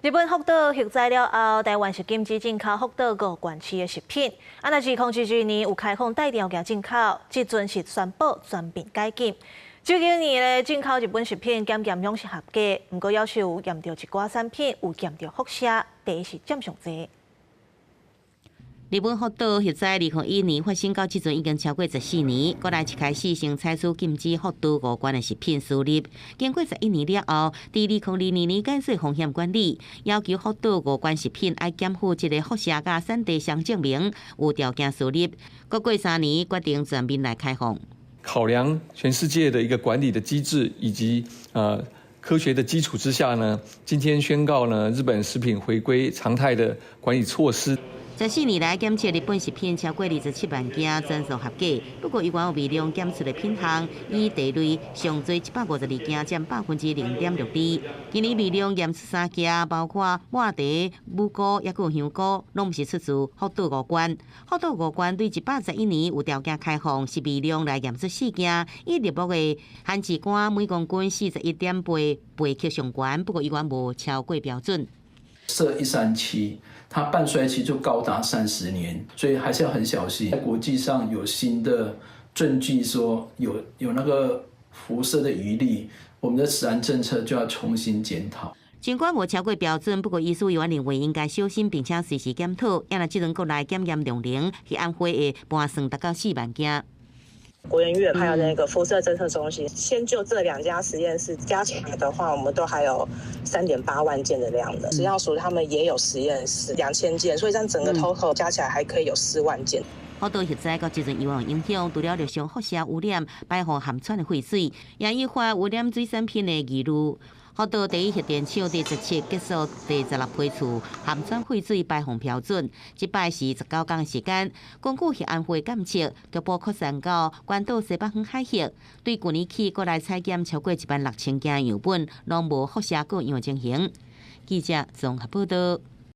日本福島核災了後，台灣是禁止進口福島五縣市的食品。啊，若是2012年有開放帶條件進口，這陣是宣布全面解禁。這幾年咧進口日本食品檢驗攏是合格，毋過猶是有驗著一寡產品有驗著輻射，第一是佔上濟。日本福島核災2001年發生到這陣已經超過14年，國內一開始先採取禁止福島五縣的食品輸入。經過11年了後，佇2022年改做風險管理，要求福島五縣食品愛檢附這個輻射佮產地商證明，有條件輸入。閣過3年，決定全面來開放。考量全世界的一個管理的機制以及科學的基礎之下呢，今天宣告呢，日本食品回歸常態的管理措施。14年來檢測日本食品超過27萬件，全數合格。不過，猶原有微量檢出的品項，以地雷上濟152件，佔0.62%。今年微量驗出三件，包括抹茶、五菇，抑閣有香菇，攏毋是出自福島五縣。福島五縣對111年有條件開放，是微量來驗出四件，以立木的番薯乾每公斤41.8貝克上懸，不過猶原無超過標準。銫137，它半衰期就高達30年，所以還是要很小心。國際上有新的證據說有那個輻射的餘力，我們的食安政策就要重新檢討。儘管無超過標準，不過醫師猶原認為應該小心，並且隨時檢討。也若這陣國內檢驗量能，去按會會盤算達到4萬件。國研院還有那個輻射偵測中心，先就這兩家實驗室加起來的話，我們都還有3.8萬件的量的。食藥署他們也有實驗室2000件，所以這樣整個 total 加起來還可以有4萬件。福島核災到這陣猶有影響，除了陸上輻射污染、排放含氚的廢水，也引發污染水產品的疑慮。福島第一核電廠第17結束第16批次含氚廢水排放標準，這擺是19天的時間。根據核安會監測，局部擴散到關島西北方海域。對舊年起，國內採檢超過1萬6千件樣本，攏無輻射過樣情形。記者綜合報道。